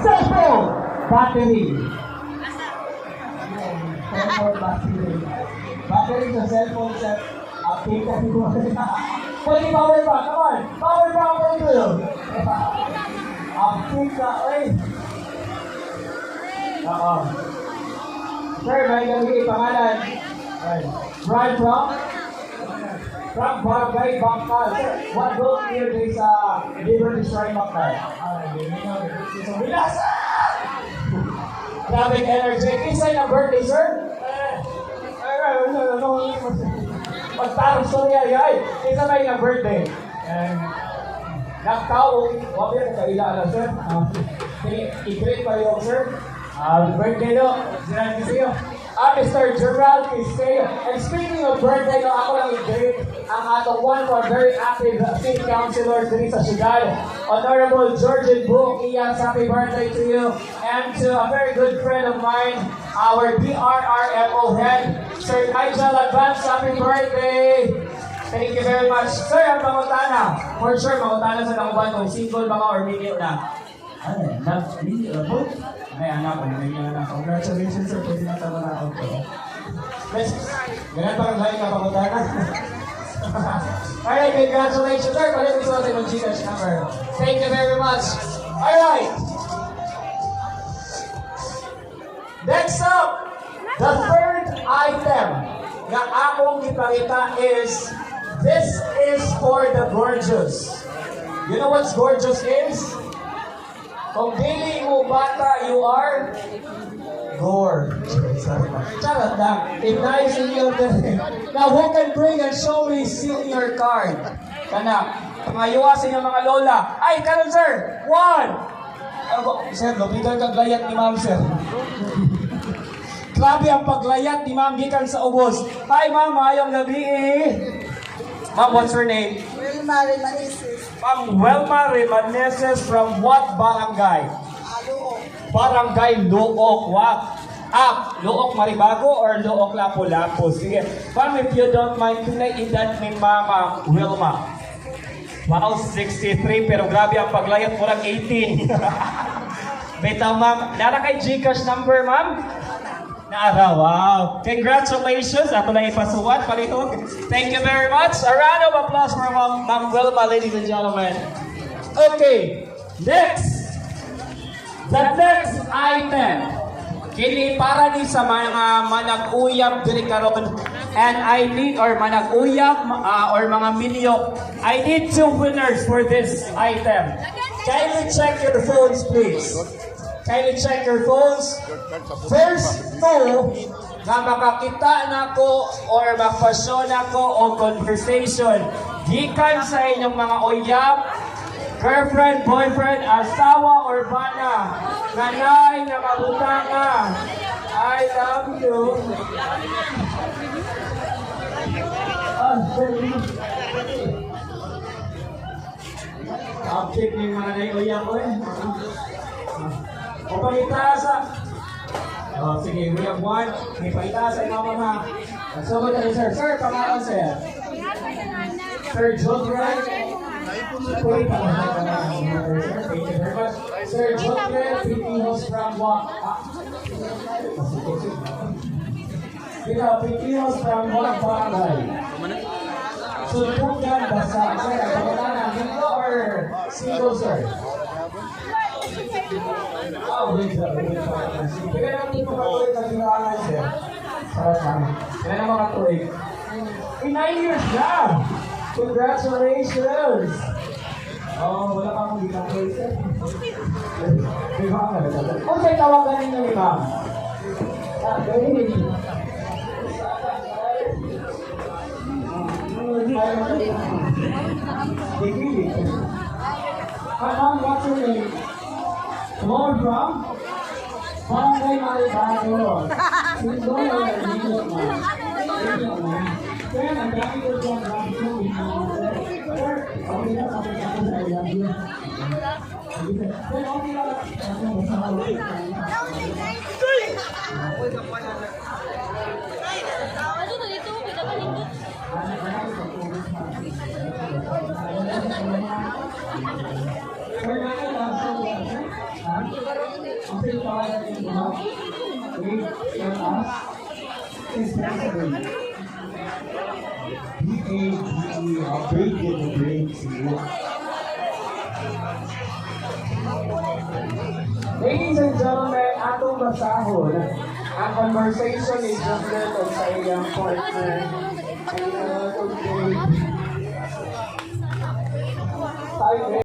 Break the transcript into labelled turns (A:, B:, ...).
A: Cellphone battery. Cellphone battery. Battery sa cellphone set. Update ka siguro. Pwede power bank. Come on. Power bank for you. Update ka. Oy. Oo. Sir, may gabi pangalan. Ay. Brian from? From Barangay Bangkal. Sir, what road near day sa Liberty Shrine, Bangkal? Ay, hindi na. Bilas! Grabe energy. Kinsa na birthday, sir? Ay, ay, ay, ay, magtarong storya, ay. Kinsa may na birthday? And, nagtao, wabi ka kaila na, sir. Sige, i-greet pa yung sir. Happy birthday, no? Gerald Kiseo. Mr. Gerald Kiseo. And speaking of birthday, no, ako lang i-greet ang atong one of our very active city councilors diri sa syudad, Honorable Georgian Book. Iyas, happy birthday to you. And to a very good friend of mine, our DRRMO head, Sir Nigel. Advance happy birthday! Thank you very much. Sir, ang pangutana. For sure, pangutana sa nauban kung single ba ka or minyo na. Ay, not minyo na po. Ay, anak ko, may anak.
B: Congratulations, sir. Pwede na tama na ako.
A: Let's, ganun pa rin ka pangutana. Alright, congratulations, sir. Palit mo sa ating Gcash number. Thank you very much. Alright. Next up, the third item nga akong gipakita is, this is for the gorgeous. You know what's gorgeous is? Kung dili mo bata, you are gorgeous. Charot lang. If na senior. Now, who can bring and show me senior card? Kana, pangayuwa sa inyong mga lola. Ay, karon, sir! One! Ako, sir, lupitan kag layat ni ma'am, sir. Grabe ang paglayat ni ma'am gikan sa ubos. Hi, ma'am, maayong gabi eh. Ma'am, what's her name?
C: Wilma Remaneses.
A: Ma'am Wilma Remaneses from what barangay?
C: Aluok.
A: Barangay Looc. What? Ah, Looc Maribago or Looc Lapu-Lapu? Sige. Ma'am, if you don't mind, pinay edad ni Mama Wilma? Wow, 63, pero grabe ang paglayat, murag 18. Bitaw, ma'am. Nara kay Gcash number, ma'am? Naara, wow. Congratulations. Ato lang ipasuwat, palihog. Thank you very much. A round of applause for Ma'am Wilma, ladies and gentlemen. Okay, next. The next item. Kini para ni sa mga manag-uyab diri karon and I need or manag-uyab or mga minyo. I need two winners for this item. Kindly check your phones, please. Kindly check your phones. First two nga makakita nako or magpasyon nako o conversation gikan sa inyong mga uyab, girlfriend, boyfriend, asawa, or bana, nanay, nakabutanga, "I love you." Ah, sorry. Object ni mga nay uyab ko eh. O pangita sa. Oh, sige, we have one. May pangita sa ikaw, mama. So, go tayo, sir. Sir, pangalan, sir. Sir Jodred. Sorry, pangalan, sir. Thank you very much. Sir Jodred Pitihos from what? Ah. Dito, Pitihos from what barangay? Suntukan, basta. Sir, ang pangalan, minyo or single, sir? Oh, wait, sir. Wait, sir. Kaya naman ito makatuig na sinangan, sir. Sarap lang. Kaya naman makatuig. In 9 years na! Congratulations! Oh, wala pa akong ginagawa, sir. Di ba ang nagsasabi? Kung sa'yo tawagan ninyo ni ma'am? Ah, very good. Hi, ma'am, what's your name? Hello, from? Barangay Maribago. Single or minyo na? Minyo na. Sir, ang dami ko dyan. Grabe ko, minyo na, sir. Sir, okay lang, sabi ko sa I love you. Sir, okay lang. Ako, basta okay lang.
D: Ano to dito? Kita ka nindot.
A: Sir, ano lang, sir? Ha?
B: Ang sa'yo pangalan ninyo, ma'am? Wait, tell us. Is that brave?
E: B-A-G-E, brave yun na brave. Sige.
B: Ladies and gentlemen, atong basahon ang conversation ni Jungler ug sa iyang partner. Ayun, okay. Tayo.